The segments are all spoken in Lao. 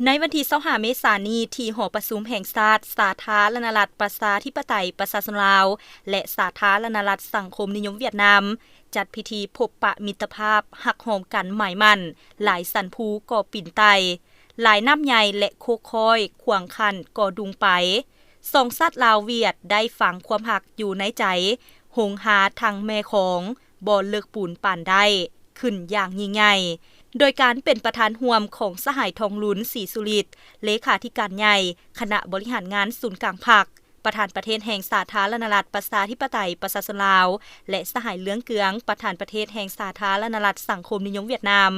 ໃນວັນທີຊາວຫ້າເມສານີ້ ທີ່ຫໍປະຊຸມແຫ່ງຊາດ ສາທາລະນະລັດ ປະຊາທິປະໄຕ ປະຊາຊົນລາວ ແລະ ສາທາລະນະລັດ ສັງຄົມນິຍົມຫວຽດນາມ ຈັດພິທີພົບປະມິດຕະພາບ ຮັກຫອມກັນໝາຍໝັ້ນ ຫຼາຍສັນພູກໍປີນໄຕ່ ຫຼາຍນ້ຳໃຫຍ່ ແລະ ໂຄກຄ້ອຍ ຂວາງຂັ້ນກໍດຸງໄປ. ສອງຊາດລາວຫວຽດ ໄດ້ຝັງຄວາມຮັກຢູ່ໃນໃຈ ຫົງຫາທັງແມ່ຂອງ ບໍ່ເລິກປູນປານໄດ້ ຂຶ້ນຢ່າງຍິ່ງໃຫຍ່ ໂດຍການເປັນປະທານຮ່ວມຂອງສະຫາຍ ທອງລຸນ ສີສຸລິດ ເລຂາທິການໃຫຍ່ ຄະນະບໍລິຫານງານສູນກາງພັກ, ປະທານປະເທດແຫ່ງສາທາລະນະລັດ ປະຊາທິປະໄຕ ປະຊາຊົນລາວ ແລະ ສະຫາຍ ເລື່ອງເກືອງ ປະທານປະເທດແຫ່ງສາທາລະນະລັດ ສັງຄົມນິຍົມຫວຽດນາມ,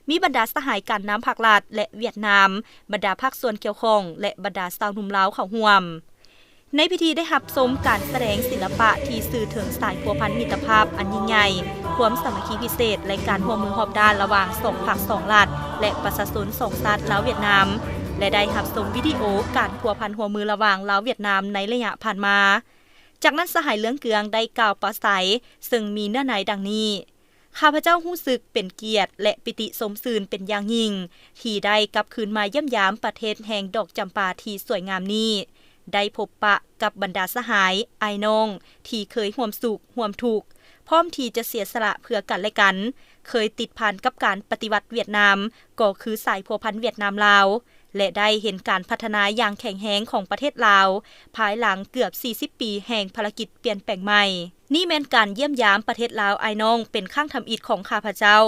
ມີບັນດາສະຫາຍການນຳພັກລັດ ແລະ ຫວຽດນາມ, ບັນດາພາກສ່ວນກ່ຽວຂ້ອງ ແລະ ບັນດາຊາວໜຸ່ມລາວເຂົ້າຮ່ວມ. ໃນພິທີໄດ້ຮັບຊົມການສະແດງສິລະປະທີ່ສື່ເຖິງສາຍພົວພັນມິດຕະພາບອັນຍິ່ງໃຫຍ່, ຄວາມສາມັກຄີພິເສດ ແລະ ການຮ່ວມມືຮອບດ້ານລະຫວ່າງສອງພັກສອງລັດ ແລະ ປະຊາຊົນສອງຊາດລາວຫວຽດນາມ ແລະ ໄດ້ຮັບຊົມວິດີໂອການພົວພັນຮ່ວມມືລະຫວ່າງລາວຫວຽດນາມໃນໄລຍະຜ່ານມາ. ຈາກນັ້ນສະຫາຍ ເລື່ອງເກືອງ ໄດ້ກ່າວປາໄສ ເຊິ່ງມີເນື້ອໃນດັ່ງນີ້. ຂ້າພະເຈົ້າຮູ້ສຶກເປັນກຽດ ແລະ ປີຕິຊົມຊື່ນເປັນຢ່າງຍິ່ງ ທີ່ໄດ້ກັບຄືນມາຢ້ຽມຢາມປະເທດແຫ່ງດອກຈຳປາທີ່ສວຍງາມນີ້, ໄດ້ພົບປະກັບບັນດາສະຫາຍ, ອ້າຍນ້ອງ ທີ່ເຄີຍຮ່ວມສຸກຮ່ວມທຸກ, ພ້ອມທີ່ຈະເສຍສະຫຼະເພື່ອກັນແລະກັນ, ເຄີຍຕິດພັນກັບການປະຕິວັດຫວຽດນາມ ກໍຄືສາຍພົວພັນຫວຽດນາມ-ລາວ ແລະ ໄດ້ເຫັນການພັດທະນາຢ່າງແຂງແຮງຂອງປະເທດລາວ ພາຍຫຼັງເກືອບສີ່ສິບປີແຫ່ງພາລະກິດປ່ຽນແປງໃໝ່. ນີ້ແມ່ນການຢ້ຽມຢາມປະເທດລາວອ້າຍນ້ອງເປັນຄັ້ງທຳອິດຂອງຂ້າພະເຈົ້າ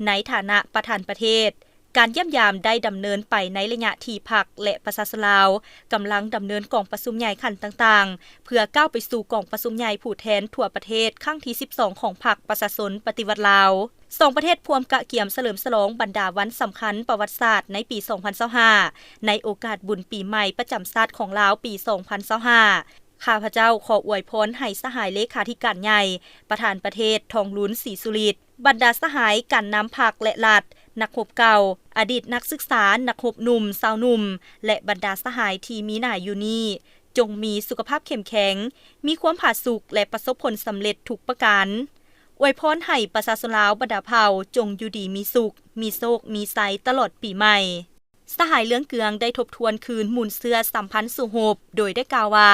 ໃນຖານະປະທານປະເທດ. ການຢ້ຽມຢາມໄດ້ດຳເນີນໄປໃນໄລຍະທີ່ພັກ ແລະ ປະຊາຊົນລາວກຳລັງດຳເນີນກອງປະຊຸມໃຫຍ່ຂັ້ນຕ່າງໆ ເພື່ອກ້າວໄປສູ່ກອງປະຊຸມໃຫຍ່ຜູ້ແທນທົ່ວປະເທດຄັ້ງທີສິບສອງ ຂອງພັກປະຊາຊົນປະຕິວັດລາວ. ສອງປະເທດພວມກະກຽມສະເຫຼີມສະຫຼອງບັນດາວັນສຳຄັນປະຫວັດສາດໃນປີສອງພັນຊາວຫ້າ ໃນໂອກາດບຸນປີໃໝ່ປະຈຳຊາດຂອງລາວປີສອງພັນຊາວຫ້າ. ຂ້າພະເຈົ້າຂໍອວຍພອນໃຫ້ສະຫາຍເລຂາທິການໃຫຍ່ ປະທານປະເທດ ທອງລຸນ ສີສຸລິດ, ບັນດາສະຫາຍການນຳພັກ ແລະ ລັດ, ນັກຮົບເກົ່າ, ອະດີດນັກສຶກສາ, ນັກຮົບໜຸ່ມ, ຊາວໜຸ່ມ ແລະ ບັນດາສະຫາຍທີ່ມີໜ້າຢູ່ນີ້ ຈົ່ງມີສຸຂະພາບເຂັ້ມແຂງ, ມີຄວາມຜາສຸກ ແລະ ປະສົບຜົນສຳເລັດທຸກປະການ. ອວຍພອນໃຫ້ປະຊາຊົນລາວບັນດາເຜົ່າ ຈົ່ງຢູ່ດີມີສຸກ, ມີໂຊກ, ມີໄຊຕະຫຼອດປີໃໝ່. ສະຫາຍ ເລື່ອງເກືອງ ໄດ້ທົບທວນຄືນມູນເຊື້ອສຳພັນສູ້ຮົບ ໂດຍໄດ້ກ່າວວ່າ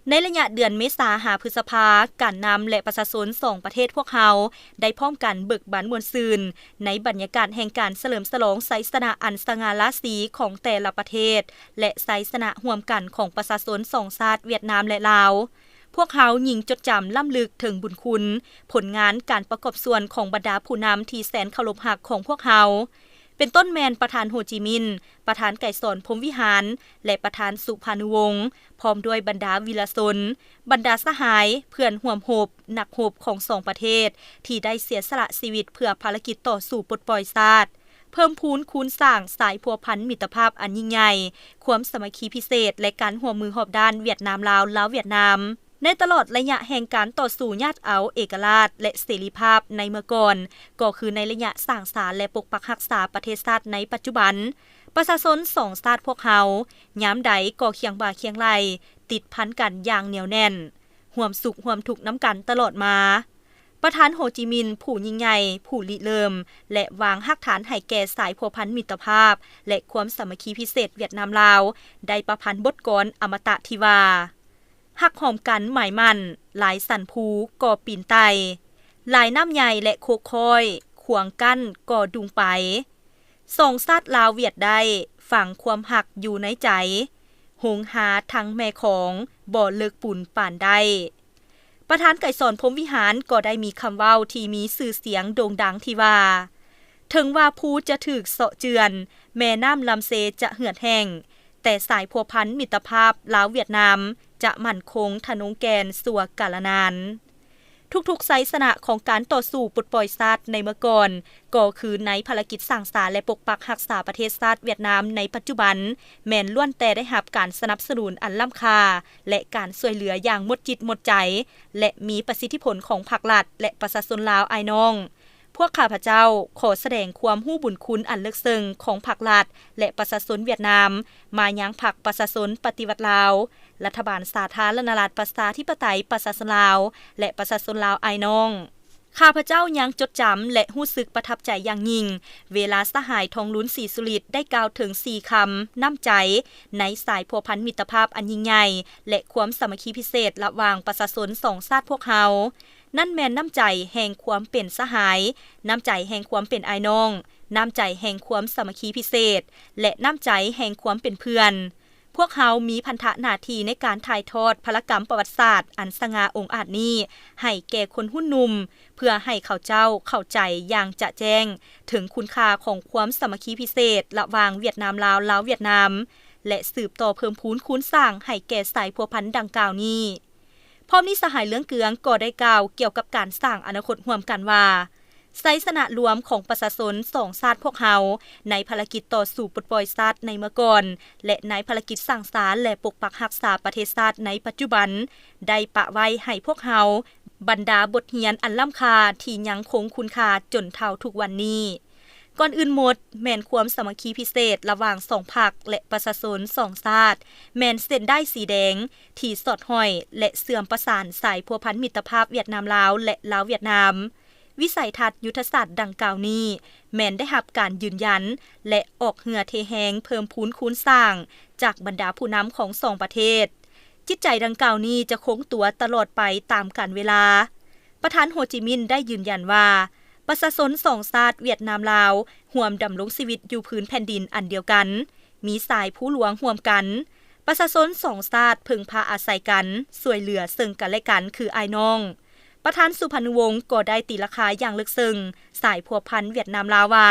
ໃນໄລຍະເດືອນເມສາຫາພຶດສະພາ, ການນຳ ແລະ ປະຊາຊົນສອງປະເທດພວກເຮົາ ໄດ້ພ້ອມກັນເບີກບານມ່ວນຊື່ນ ໃນບັນຍາກາດແຫ່ງການສະເຫຼີມສະຫຼອງໄຊຊະນະອັນສະຫງ່າລາສີຂອງແຕ່ລະປະເທດ ແລະ ໄຊຊະນະຮ່ວມກັນຂອງປະຊາຊົນສອງຊາດຫວຽດນາມ ແລະ ລາວ. ພວກເຮົາຍິ່ງຈົດຈຳລ້ຳລຶກເຖິງບຸນຄຸນ, ຜົນງານການປະກອບສ່ວນຂອງບັນດາຜູ້ນຳທີ່ແສນເຄົາລົບຮັກຂອງພວກເຮົາ. ເປັນຕົ້ນແມ່ນປະທານໂຮຈິມິນ, ປະທານໄກສອນ ພົມວິຫານ ແລະ ປະທານສຸພານຸວົງ, ພ້ອມດ້ວຍບັນດາວີລະຊົນ, ບັນດາສະຫາຍ, ເພື່ອນຮ່ວມຮົບ, ນັກຮົບຂອງສອງປະເທດ ທີ່ໄດ້ເສຍສະຫຼະຊີວິດເພື່ອພາລະກິດຕໍ່ສູ້ປົດປ່ອຍຊາດ, ເພີ່ມພູນຄູນສ້າງສາຍພົວພັນມິດຕະພາບອັນຍິ່ງໃຫຍ່, ຄວາມສາມັກຄີພິເສດ ແລະ ການຮ່ວມມືຮອບດ້ານຫວຽດນາມ-ລາວ, ລາວ-ຫວຽດນາມ. ໃນຕະຫຼອດໄລຍະແຫ່ງການຕໍ່ສູ້ຍາດເອົາເອກະລາດ ແລະ ເສລີພາບໃນເມື່ອກ່ອນ, ກໍຄືໃນໄລຍະສ້າງສານ ແລະ ປົກປັກຮັກສາປະເທດຊາດໃນປັດຈຸບັນ, ປະຊາຊົນສອງຊາດພວກເຮົາ ຍາມໃດກໍຄຽງບ່າຄຽງໄຫຼ່, ຕິດພັນກັນຢ່າງໜຽວແໜ້ນ, ຮ່ວມສຸກຮ່ວມທຸກນຳກັນຕະຫຼອດມາ. ປະທານໂຮຈິມິນ ຜູ້ຍິ່ງໃຫຍ່, ຜູ້ລິເລີ່ມ ແລະ ວາງຮາກຖານໃຫ້ແກ່ສາຍພົວພັນມິດຕະພາບ ແລະ ຄວາມສາມັກຄີພິເສດຫວຽດນາມ-ລາວ ໄດ້ປະພັນບົດກອນອະມະຕະທີ່ວ່າ ຮັກຫອມກັນໝາຍໝັ້ນ, ຫຼາຍສັນພູກໍປີນໄຕ່, ຫຼາຍນ້ຳໃຫຍ່ ແລະ ໂຄກຄ້ອຍ, ຂວາງກັ້ນກໍດຸງໄປ. ສອງຊາດລາວຫວຽດໄດ້ ຝັງຄວາມຮັກຢູ່ໃນໃຈ, ຫົງຫາທັງແມ່ຂອງ, ບໍ່ເລິກປູນປານໄດ້. ປະທານໄກສອນ ພົມວິຫານ ກໍໄດ້ມີຄຳເວົ້າທີ່ມີຊື່ສຽງໂດ່ງດັງທີ່ວ່າ ເຖິງວ່າພູຈະຖືກເຊາະເຈື່ອນ, ແມ່ນ້ຳລຳເຊຈະເຫືອດແຫ້ງ, ແຕ່ສາຍພົວພັນມິດຕະພາບລາວຫວຽດນາມຈະໝັ້ນຄົງທະນົງແກ່ນຊົ່ວກາລະນານ. ທຸກໆໄຊຊະນະຂອງການຕໍ່ສູ້ປົດປ່ອຍຊາດໃນເມື່ອກ່ອນ ກໍຄືໃນພາລະກິດສ້າງສາ ແລະ ປົກປັກຮັກສາປະເທດຊາດຫວຽດນາມໃນປັດຈຸບັນ ແມ່ນລ້ວນແຕ່ໄດ້ຮັບການສະໜັບສະໜູນອັນລ້ຳຄ່າ ແລະ ການຊ່ວຍເຫຼືອຢ່າງໝົດຈິດໝົດໃຈ ແລະ ມີປະສິດທິຜົນຂອງພັກລັດ ແລະ ປະຊາຊົນລາວອ້າຍນ້ອງ. ພວກຂ້າພະເຈົ້າຂໍສະແດງຄວາມຮູ້ບຸນຄຸນອັນເລິກເຊິ່ງຂອງພັກລັດ ແລະ ປະຊາຊົນຫວຽດນາມ ມາຍັງພັກປະຊາຊົນປະຕິວັດລາວ, ລັດຖະບານສາທາລະນະລັດປະຊາທິປະໄຕປະຊາຊົນລາວ ແລະ ປະຊາຊົນລາວອ້າຍນ້ອງ. ຂ້າພະເຈົ້າຍັງຈົດຈຳ ແລະ ຮູ້ສຶກປະທັບໃຈຢ່າງຍິ່ງ ເວລາສະຫາຍ ທອງລຸນ ສີສຸລິດ ໄດ້ກ່າວເຖິງສີ່ຄຳນ້ຳໃຈ ໃນສາຍພົວພັນມິດຕະພາບອັນຍິ່ງໃຫຍ່ ແລະ ຄວາມສາມັກຄີພິເສດລະຫວ່າງປະຊາຊົນສອງຊາດພວກເຮົາ. ນັ້ນແມ່ນນ້ຳໃຈແຫ່ງຄວາມເປັນສະຫາຍ, ນ້ຳໃຈແຫ່ງຄວາມເປັນອ້າຍນ້ອງ, ນ້ຳໃຈແຫ່ງຄວາມສາມັກຄີພິເສດ ແລະ ນ້ຳໃຈແຫ່ງຄວາມເປັນເພື່ອນ. ພວກເຮົາມີພັນທະໜ້າທີ່ໃນການຖ່າຍທອດພາລະກຳປະຫວັດສາດອັນສະຫງ່າອົງອາດນີ້ ໃຫ້ແກ່ຄົນຮຸ່ນໜຸ່ມ ເພື່ອໃຫ້ເຂົາເຈົ້າເຂົ້າໃຈຢ່າງຈະແຈ້ງເຖິງຄຸນຄ່າຂອງຄວາມສາມັກຄີພິເສດລະຫວ່າງຫວຽດນາມລາວ, ລາວຫວຽດນາມ ແລະ ສືບຕໍ່ເພີ່ມພູນຄູນສ້າງໃຫ້ແກ່ສາຍພົວພັນດັ່ງກ່າວນີ້. ພ້ອມນີ້ສະຫາຍເລື່ອງເກືອງກໍໄດ້ກ່າວກ່ຽວກັບການສ້າງອະນາຄົດຮ່ວມກັນວ່າ, ໄຊຊະນະລວມຂອງປະຊາຊົນສອງຊາດພວກເຮົາ ໃນພາລະກິດຕໍ່ສູ້ປົດປ່ອຍຊາດໃນເມື່ອກ່ອນ ແລະ ໃນພາລະກິດສ້າງສານ ແລະ ປົກປັກຮັກສາປະເທດຊາດໃນປັດຈຸບັນ ໄດ້ປະໄວ້ໃຫ້ພວກເຮົາບັນດາບົດຮຽນອັນລ້ຳຄ່າທີ່ຍັງຄົງຄຸນຄ່າຈົນເທົ່າທຸກວັນນີ້. ກ່ອນອື່ນໝົດ, ແມ່ນຄວາມສາມັກຄີພິເສດລະຫວ່າງສອງພັກ ແລະ ປະຊາຊົນສອງຊາດ ແມ່ນເສັ້ນດ້າຍສີແດງທີ່ສອດຫ້ອຍ ແລະ ເຊື່ອມປະສານສາຍພົວພັນມິດຕະພາບຫວຽດນາມລາວ ແລະ ລາວຫວຽດນາມ. ວິໄສທັດຍຸດທະສາດດັ່ງກ່າວນີ້ ແມ່ນໄດ້ຮັບການຢືນຢັນ ແລະ ອອກເຫື່ອເທແຮງເພີ່ມພູນຄູນສ້າງຈາກບັນດາຜູ້ນຳຂອງສອງປະເທດ. ຈິດໃຈດັ່ງກ່າວນີ້ຈະຄົງຕົວຕະຫຼອດໄປຕາມການເວລາ. ປະທານໂຮຈິມິນໄດ້ຢືນຢັນວ່າ ປະຊາຊົນສອງຊາດຫວຽດນາມລາວ ຮ່ວມດຳລົງຊີວິດຢູ່ພື້ນແຜ່ນດິນອັນດຽວກັນ, ມີສາຍພູຫຼວງຮ່ວມກັນ. ປະຊາຊົນສອງຊາດເພິ່ງພາອາໄສກັນ, ຊ່ວຍເຫຼືອເຊິ່ງກັນແລະກັນຄືອ້າຍນ້ອງ. ປະທານສຸພານຸວົງກໍໄດ້ຕີລາຄາຢ່າງເລິກເຊິ່ງສາຍພົວພັນຫວຽດນາມລາວວ່າ,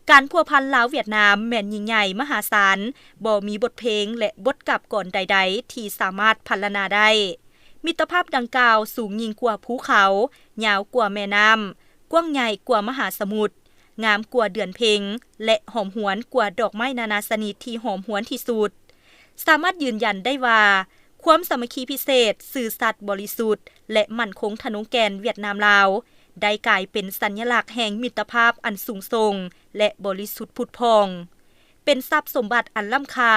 ການພົວພັນລາວຫວຽດນາມແມ່ນຍິ່ງໃຫຍ່ມະຫາສານ, ບໍ່ມີບົດເພງ ແລະ ບົດກາບກອນໃດໆທີ່ສາມາດພັນລະນາໄດ້. ມິດຕະພາບດັ່ງກ່າວສູງຍິ່ງກວ່າພູເຂົາ, ຍາວກວ່າແມ່ນ້ຳ, ກວ້າງໃຫຍ່ກວ່າມະຫາສະໝຸດ, ງາມກວ່າເດືອນເພັງ ແລະ ຫອມຫວນກວ່າດອກໄມ້ນານາຊະນິດທີ່ຫອມຫວນທີ່ສຸດ. ສາມາດຢືນຢັນໄດ້ວ່າ ຄວາມສາມັກຄີພິເສດ, ຊື່ສັດບໍລິສຸດ ແລະ ໝັ້ນຄົງທະນົງແກ່ນຫວຽດນາມລາວ ໄດ້ກາຍເປັນສັນຍະລັກແຫ່ງມິດຕະພາບອັນສູງສົ່ງ ແລະ ບໍລິສຸດຜຸດຜ່ອງ, ເປັນຊັບສົມບັດອັນລ້ຳຄ່າ,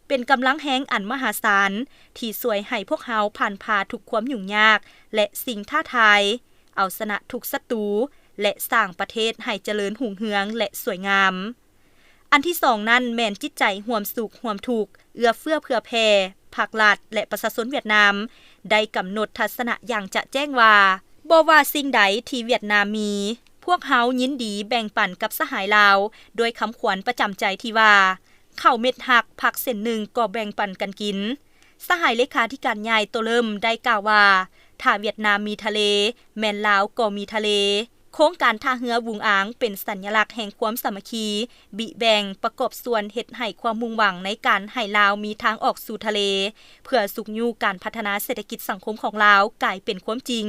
ເປັນກຳລັງແຮງອັນມະຫາສານ ທີ່ຊ່ວຍໃຫ້ພວກເຮົາຜ່ານຜ່າທຸກຄວາມຫຍຸ້ງຍາກ ແລະ ສິ່ງທ້າທາຍ, ເອົາຊະນະທຸກສັດຕູ ແລະ ສ້າງປະເທດໃຫ້ຈະເລີນຮຸ່ງເຮືອງ ແລະ ສວຍງາມ. ອັນທີສອງນັ້ນແມ່ນຈິດໃຈຮ່ວມສຸກຮ່ວມທຸກ, ເອື້ອເຟື້ອເຜື່ອແຜ່, ພັກລັດ ແລະ ປະຊາຊົນຫວຽດນາມ ໄດ້ກຳນົດທັດສະນະຢ່າງຈະແຈ້ງວ່າ, ບໍ່ວ່າສິ່ງໃດທີ່ຫວຽດນາມມີ, ພວກເຮົາຍິນດີແບ່ງປັນກັບສະຫາຍລາວ ດ້ວຍຄຳຂວັນປະຈຳໃຈທີ່ວ່າ, ເຂົ້າເມັດຮັກ ຜັກເສັ້ນໜຶ່ງກໍແບ່ງປັນກັນກິນ. ສະຫາຍເລຂາທິການໃຫຍ່ໂຕເລີມໄດ້ກ່າວວ່າ, ຖ້າຫວຽດນາມມີທະເລ, ແມ່ນລາວກໍມີທະເລ. ໂຄງການທ່າເຮືອວຸງອາງເປັນສັນຍະລັກແຫ່ງຄວາມສາມັກຄີ, ບິແບ່ງ, ປະກອບສ່ວນເຮັດໃຫ້ຄວາມມຸ່ງຫວັງໃນການໃຫ້ລາວມີທາງອອກສູ່ທະເລ ເພື່ອຊຸກຍູ້ການພັດທະນາເສດຖະກິດສັງຄົມຂອງລາວກາຍເປັນຄວາມຈິງ.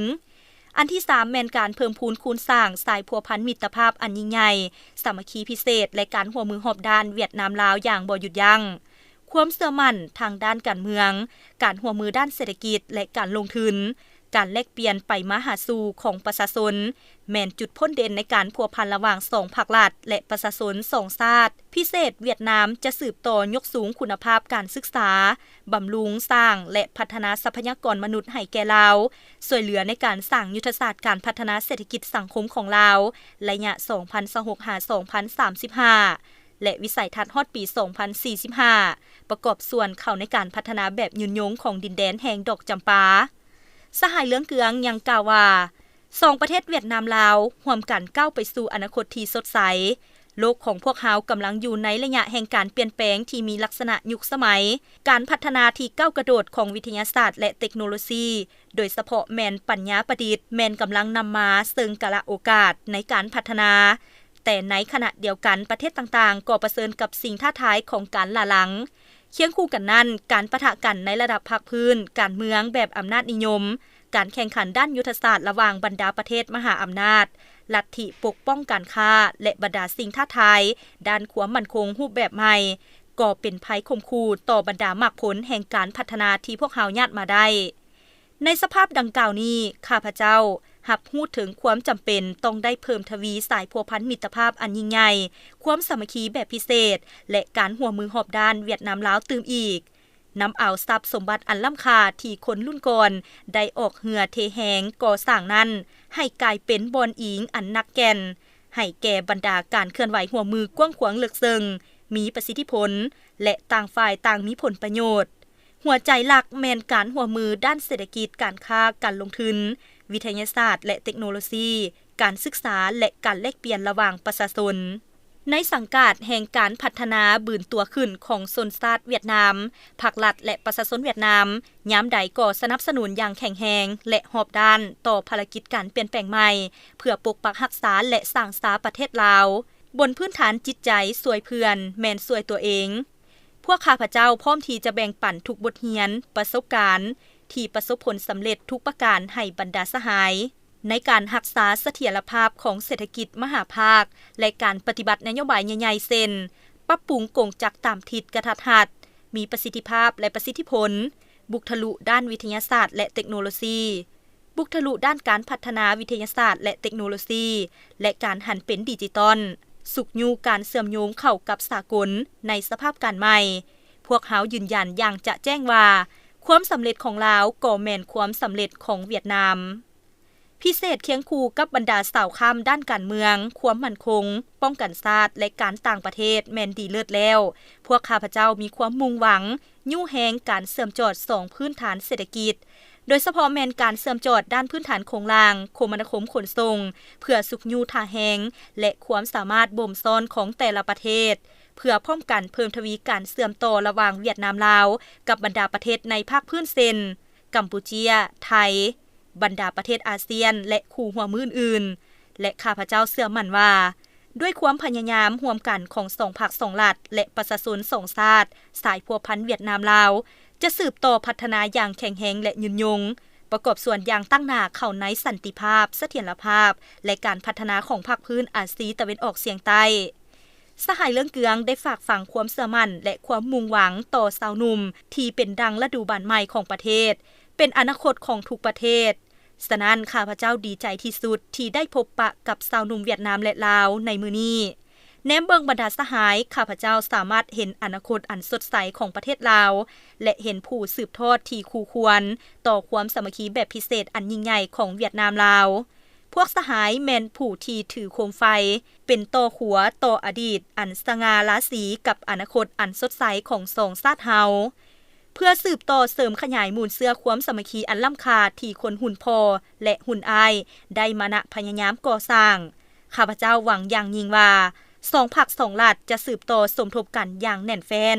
ອັນທີສາມແມ່ນການເພີ່ມພູນຄູນສ້າງສາຍພົວພັນມິດຕະພາບອັນຍິ່ງໃຫຍ່, ສາມັກຄີພິເສດ ແລະ ການຮ່ວມມືຮອບດ້ານຫວຽດນາມ-ລາວຢ່າງບໍ່ຢຸດຢັ້ງ. ຄວາມເຊື່ອໝັ້ນທາງດ້ານການເມືອງ, ການຮ່ວມມືດ້ານເສດຖະກິດ ແລະ ການລົງທຶນ, ການແລກປ່ຽນໄປມາຫາສູ່ຂອງປະຊາຊົນ ແມ່ນຈຸດພົ້ນເດັ່ນໃນການພົວພັນລະຫວ່າງສອງພັກລັດ ແລະ ປະຊາຊົນສອງຊາດ. ພິເສດຫວຽດນາມຈະສືບຕໍ່ຍົກສູງຄຸນນະພາບການສຶກສາ, ບຳລຸງສ້າງ ແລະ ພັດທະນາຊັບພະຍາກອນມະນຸດໃຫ້ແກ່ລາວ, ຊ່ວຍເຫຼືອໃນການສ້າງຍຸດທະສາດການພັດທະນາເສດຖະກິດສັງຄົມຂອງລາວ ໄລຍະສອງພັນຊາວຫົກຫາສອງພັນສາມສິບຫ້າ ແລະ ວິໄສທັດຮອດປີສອງພັນສີ່ສິບຫ້າ ປະກອບສ່ວນເຂົ້າໃນການພັດທະນາແບບຍືນຍົງຂອງດິນແດນແຫ່ງດອກຈຳປາ. ສະຫາຍເລື່ອງເກືອງຍັງກ່າວວ່າ, ສອງປະເທດຫວຽດນາມ-ລາວ ຮ່ວມກັນກ້າວໄປສູ່ອະນາຄົດທີ່ສົດໃສ. ໂລກຂອງພວກເຮົາກຳລັງຢູ່ໃນໄລຍະແຫ່ງການປ່ຽນແປງທີ່ມີລັກສະນະຍຸກສະໄໝ. ການພັດທະນາທີ່ກ້າວກະໂດດຂອງວິທະຍາສາດ ແລະ ເຕັກໂນໂລຊີ, ໂດຍສະເພາະແມ່ນປັນຍາປະດິດ, ແມ່ນກຳລັງນຳມາເຊິ່ງກາລະໂອກາດໃນການພັດທະນາ. ແຕ່ໃນຂະນະດຽວກັນ, ປະເທດຕ່າງໆກໍປະເຊີນກັບສິ່ງທ້າທາຍຂອງການຫຼ້າຫຼັງ. ຄຽງຄູ່ກັນນັ້ນ, ການປະທະກັນໃນລະດັບພາກພື້ນ, ການເມືອງແບບອຳນາດນິຍົມ, ການແຂ່ງຂັນດ້ານຍຸດທະສາດລະຫວ່າງບັນດາປະເທດມະຫາອຳນາດ, ລັດທິປົກປ້ອງການຄ້າ ແລະ ບັນດາສິ່ງທ້າທາຍດ້ານຄວາມໝັ້ນຄົງຮູບແບບໃໝ່ ກໍເປັນໄພຂົ່ມຂູ່ຕໍ່ບັນດາໝາກຜົນແຫ່ງການພັດທະນາທີ່ພວກເຮົາຍາດມາໄດ້. ໃນສະພາບດັ່ງກ່າວນີ້, ຂ້າພະເຈົ້າຮັບຮູ້ເຖິງຄວາມຈຳເປັນຕ້ອງໄດ້ເພີ່ມທະວີສາຍພົວພັນມິດຕະພາບອັນຍິ່ງໃຫຍ່, ຄວາມສາມັກຄີແບບພິເສດ ແລະ ການຮ່ວມມືຮອບດ້ານຫວຽດນາມ-ລາວຕື່ມອີກ. ນຳເອົາຊັບສົມບັດອັນລ້ຳຄ່າທີ່ຄົນລຸ້ນກ່ອນໄດ້ອອກເຫື່ອເທແຮງກໍ່ສ້າງນັ້ນ ໃຫ້ກາຍເປັນບ່ອນອີງອັນໜັກແກ່ນ ໃຫ້ແກ່ບັນດາການເຄື່ອນໄຫວຮ່ວມມືກວ້າງຂວາງເລິກເຊິ່ງ, ມີປະສິດທິຜົນ ແລະ ຕ່າງຝ່າຍຕ່າງມີຜົນປະໂຫຍດ. ຫົວໃຈຫຼັກແມ່ນການຮ່ວມມືດ້ານເສດຖະກິດ, ການຄ້າ, ການລົງທຶນ, ວິທະຍາສາດ ແລະ ເຕັກໂນໂລຊີ, ການສຶກສາ ແລະ ການແລກປ່ຽນລະຫວ່າງປະຊາຊົນ. ໃນສັງກາດແຫ່ງການພັດທະນາບືນຕົວຂຶ້ນຂອງຊົນຊາດຫວຽດນາມ, ພາກລັດ ແລະ ປະຊາຊົນຫວຽດນາມ ຍາມໃດກໍສະໜັບສະໜູນຢ່າງແຂງແຮງ ແລະ ຮອບດ້ານຕໍ່ພາລະກິດການປ່ຽນແປງໃໝ່ ເພື່ອປົກປັກຮັກສາ ແລະ ສ້າງສາປະເທດລາວ ບົນພື້ນຖານຈິດໃຈຊ່ວຍເພື່ອນແມ່ນຊ່ວຍຕົວເອງ. ພວກຂ້າພະເຈົ້າພ້ອມທີ່ຈະແບ່ງປັນທຸກບົດຮຽນ, ປະສົບການທີ່ປະສົບຜົນສຳເລັດທຸກປະການໃຫ້ບັນດາສະຫາຍ ໃນການຮັກສາສະຖຽນລະພາບຂອງເສດຖະກິດມະຫາພາກ ແລະ ການປະຕິບັດນະໂຍບາຍໃຫຍ່ໆ ເຊັ່ນ ປັບປຸງກົງຈັກຕາມທິດກະທັດຮັດ, ມີປະສິດທິພາບ ແລະ ປະສິດທິຜົນ, ບຸກທະລຸດ້ານວິທະຍາສາດ ແລະ ເຕັກໂນໂລຊີ, ບຸກທະລຸດ້ານການພັດທະນາວິທະຍາສາດ ແລະ ເຕັກໂນໂລຊີ ແລະ ການຫັນເປັນດິຈິຕອນ, ຊຸກຍູ້ການເຊື່ອມໂຍງເຂົ້າກັບສາກົນໃນສະພາບການໃໝ່. ພວກເຮົາຢືນຢັນຢ່າງຈະແຈ້ງວ່າ ຄວາມສຳເລັດຂອງລາວກໍແມ່ນຄວາມສຳເລັດຂອງຫວຽດນາມ. ພິເສດຄຽງຄູ່ກັບບັນດາຊາວຄ້ຳດ້ານການເມືອງ, ຄວາມໝັ້ນຄົງ, ປ້ອງກັນຊາດ ແລະ ການຕ່າງປະເທດແມ່ນດີເລີດແລ້ວ, ພວກຂ້າພະເຈົ້າມີຄວາມມຸ່ງຫວັງ ຍູ້ແຮງການເຊື່ອມຈອດສອງພື້ນຖານເສດຖະກິດ, ໂດຍສະເພາະແມ່ນການເຊື່ອມຈອດດ້ານພື້ນຖານໂຄງລ່າງ, ຄົມມະນາຄົມຂົນສົ່ງ, ເພື່ອຊຸກຍູ້ທ່າແຮງ ແລະ ຄວາມສາມາດບົ່ມຊ້ອນຂອງແຕ່ລະປະເທດ, ເພື່ອພ້ອມກັນເພີ່ມທະວີການເຊື່ອມຕໍ່ລະຫວ່າງຫວຽດນາມ-ລາວ ກັບບັນດາປະເທດໃນພາກພື້ນເຊັ່ນ ກຳປູເຈຍ, ໄທ, ບັນດາປະເທດອາຊຽນ ແລະ ຄູ່ຮ່ວມມືອື່ນໆ ແລະ ຂ້າພະເຈົ້າເຊື່ອໝັ້ນວ່າ ດ້ວຍຄວາມພະຍາຍາມຮ່ວມກັນຂອງສອງພັກສອງລັດ ແລະ ປະຊາຊົນສອງຊາດ, ສາຍພົວພັນຫວຽດນາມ-ລາວ ຈະສືບຕໍ່ພັດທະນາຢ່າງແຂງແຮງ ແລະ ຍືນຍົງ, ປະກອບສ່ວນຢ່າງຕັ້ງໜ້າເຂົ້າໃນສັນຕິພາບ, ສະຖຽນລະພາບ ແລະ ການພັດທະນາຂອງພາກພື້ນອາຊີຕາເວັນອອກສຽງໃຕ້. ສະຫາຍເລື່ອງເກືອງໄດ້ຝາກຝັງຄວາມເຊື່ອໝັ້ນ ແລະ ຄວາມມຸ່ງຫວັງຕໍ່ຊາວໜຸ່ມທີ່ເປັນດັ່ງລະດູບານໃໝ່ຂອງປະເທດ, ເປັນອະນາຄົດຂອງທຸກປະເທດ. ສະນັ້ນ, ຂ້າພະເຈົ້າດີໃຈທີ່ສຸດທີ່ໄດ້ພົບປະກັບຊາວໜຸ່ມຫວຽດນາມ ແລະ ລາວໃນມື້ນີ້. ແນມເບິ່ງບັນດາສະຫາຍ, ຂ້າພະເຈົ້າສາມາດເຫັນອະນາຄົດອັນສົດໃສຂອງປະເທດລາວ ແລະ ເຫັນຜູ້ສືບທອດທີ່ຄູ່ຄວນຕໍ່ຄວາມສາມັກຄີແບບພິເສດອັນຍິ່ງໃຫຍ່ຂອງຫວຽດນາມ-ລາວ. ພວກສະຫາຍແມ່ນຜູ້ທີ່ຖືໂຄມໄຟ ເປັນຕໍ່ຂົວຕໍ່ອະດີດອັນສະຫງ່າລາສີກັບອະນາຄົດອັນສົດໃສຂອງສອງຊາດເຮົາ. ເພື່ອສືບຕໍ່ເສີມຂະຫຍາຍມູນເຊື້ອຄວາມສາມັກຄີອັນລ້ຳຄ່າທີ່ຄົນຮຸ່ນພໍ່ ແລະ ຮຸ່ນອ້າຍໄດ້ມານະພະຍາຍາມກໍ່ສ້າງ, ຂ້າພະເຈົ້າຫວັງຢ່າງຍິ່ງວ່າ ສອງພັກສອງລັດຈະສືບຕໍ່ສົມທົບກັນຢ່າງແໜ້ນແຟ້ນ,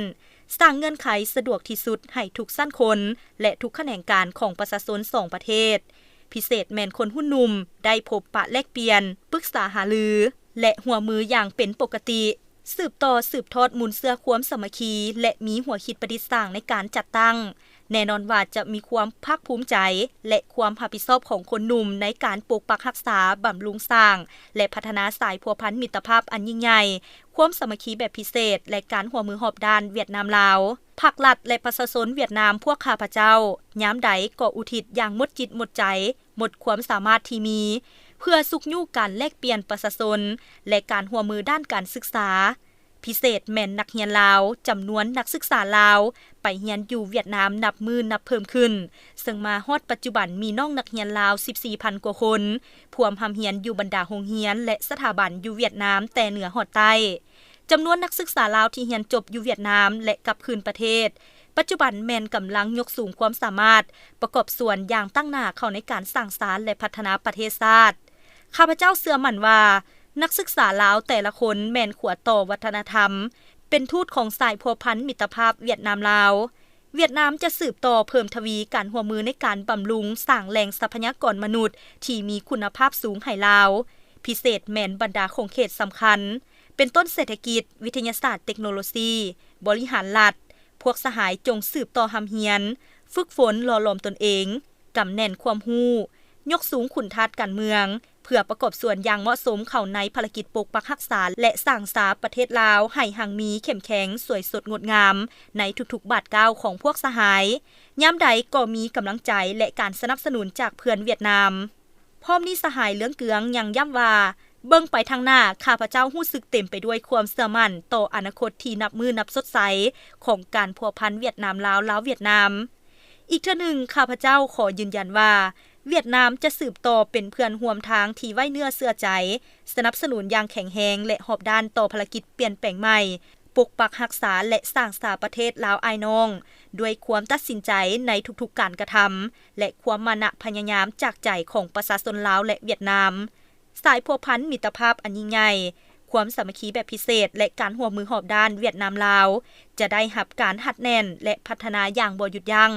ສ້າງເງື່ອນໄຂສະດວກທີ່ສຸດໃຫ້ທຸກຊັ້ນຄົນ ແລະ ທຸກຂະແໜງການຂອງປະຊາຊົນສອງປະເທດ, ພິເສດແມ່ນຄົນຮຸ່ນໜຸ່ມ ໄດ້ພົບປະແລກປ່ຽນ, ປຶກສາຫາລື ແລະ ຮ່ວມມືຢ່າງເປັນປົກກະຕິ, ສືບຕໍ່ສືບທອດມູນເຊື້ອຄວາມສາມັກຄີ ແລະ ມີຫົວຄິດປະດິດສ້າງໃນການຈັດຕັ້ງ. ແນ່ນອນວ່າຈະມີຄວາມພາກພູມໃຈ ແລະ ຄວາມຮັບຜິດຊອບຂອງຄົນໜຸ່ມໃນການປົກປັກຮັກສາ, ບຳລຸງສ້າງ ແລະ ພັດທະນາສາຍພົວພັນມິດຕະພາບອັນຍິ່ງໃຫຍ່, ຄວາມສາມັກຄີແບບພິເສດ ແລະ ການຮ່ວມມືຮອບດ້ານຫວຽດນາມ-ລາວ. ພັກລັດ ແລະ ປະຊາຊົນຫວຽດນາມພວກຂ້າພະເຈົ້າ ຍາມໃດກໍອຸທິດຢ່າງໝົດຈິດໝົດໃຈ, ໝົດຄວາມສາມາດທີ່ມີ ເພື່ອຊຸກຍູ້ການແລກປ່ຽນປະຊາຊົນ ແລະ ການຮ່ວມມືດ້ານການສຶກສາ. ພິເສດແມ່ນນັກຮຽນລາວ, ຈຳນວນນັກສຶກສາລາວໄປຮຽນຢູ່ຫວຽດນາມນັບມື້ນັບເພີ່ມຂຶ້ນ, ເຊິ່ງມາຮອດປັດຈຸບັນມີນ້ອງນັກຮຽນລາວສິບສີ່ພັນກວ່າຄົນ, ພວມຮ່ຳຮຽນຢູ່ບັນດາໂຮງຮຽນ ແລະ ສະຖາບັນຢູ່ຫວຽດນາມແຕ່ເໜືອຮອດໃຕ້. ຈຳນວນນັກສຶກສາລາວທີ່ຮຽນຈົບຢູ່ຫວຽດນາມ ແລະ ກັບຄືນປະເທດ ປັດຈຸບັນແມ່ນກຳລັງຍົກສູງຄວາມສາມາດ, ປະກອບສ່ວນຢ່າງຕັ້ງໜ້າເຂົ້າໃນການສ້າງສານ ແລະ ພັດທະນາປະເທດຊາດ. ຂ້າພະເຈົ້າເຊື່ອໝັ້ນວ່າ ນັກສຶກສາລາວແຕ່ລະຄົນແມ່ນຂົວຕໍ່ວັດທະນະທຳ, ເປັນທູດຂອງສາຍພົວພັນມິດຕະພາບຫວຽດນາມ-ລາວ. ຫວຽດນາມຈະສືບຕໍ່ເພີ່ມທະວີການຮ່ວມມືໃນການບຳລຸງສ້າງແຫຼ່ງຊັບພະຍາກອນມະນຸດທີ່ມີຄຸນນະພາບສູງໃຫ້ລາວ, ພິເສດແມ່ນບັນດາຂົງເຂດສຳຄັນ ເປັນຕົ້ນເສດຖະກິດ, ວິທະຍາສາດ, ເຕັກໂນໂລຊີ, ບໍລິຫານລັດ. ພວກສະຫາຍຈົ່ງສືບຕໍ່ຮ່ຳຮຽນ, ຝຶກຝົນ, ຫຼໍ່ຫຼອມຕົນເອງ, ກຳແໜ້ນຄວາມຮູ້, ຍົກສູງຄຸນທາດການເມືອງ, ເພື່ອປະກອບສ່ວນຢ່າງເໝາະສົມເຂົ້າໃນພາລະກິດປົກປັກຮັກສາ ແລະ ສ້າງສາປະເທດລາວໃຫ້ຮັ່ງມີເຂັ້ມແຂງ, ສວຍສົດງົດງາມໃນທຸກໆບາດກ້າວຂອງພວກສະຫາຍ. ຍາມໃດກໍມີກຳລັງໃຈ ແລະ ການສະໜັບສະໜູນຈາກເພື່ອນຫວຽດນາມ. ພ້ອມນີ້ສະຫາຍເລື່ອງເກືອງຍັງຢ້ຳວ່າ ເບິ່ງໄປທາງໜ້າ, ຂ້າພະເຈົ້າຮູ້ສຶກເຕັມໄປດ້ວຍຄວາມເຊື່ອໝັ້ນຕໍ່ອະນາຄົດທີ່ນັບມື້ນັບສົດໃສຂອງການພົວພັນຫວຽດນາມ-ລາວ, ລາວ-ຫວຽດນາມ. ອີກເທື່ອໜຶ່ງ, ຂ້າພະເຈົ້າຂໍຢືນຢັນວ່າ ຫວຽດນາມຈະສືບຕໍ່ເປັນເພື່ອນຮ່ວມທາງທີ່ໄວ້ເນື້ອເຊື່ອໃຈ, ສະໜັບສະໜູນຢ່າງແຂງແຮງ ແລະ ຮອບດ້ານຕໍ່ພາລະກິດປ່ຽນແປງໃໝ່, ປົກປັກຮັກສາ ແລະ ສ້າງສາປະເທດລາວອ້າຍນ້ອງ ດ້ວຍຄວາມຕັດສິນໃຈໃນທຸກໆການກະທຳ ແລະ ຄວາມມານະພະຍາຍາມຈາກໃຈຂອງປະຊາຊົນລາວ ແລະ ຫວຽດນາມ. ສາຍພົວພັນມິດຕະພາບອັນຍິ່ງໃຫຍ່, ຄວາມສາມັກຄີແບບພິເສດ ແລະ ການຮ່ວມມືຮອບດ້ານຫວຽດນາມ-ລາວ ຈະໄດ້ຮັບການຮັດແໜ້ນ ແລະ ພັດທະນາຢ່າງບໍ່ຢຸດຢັ້ງ,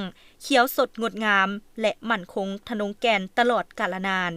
ຂຽວສົດງົດງາມ ແລະ ໝັ້ນຄົງທະນົງແກ່ນຕະຫຼອດກາລະນານ.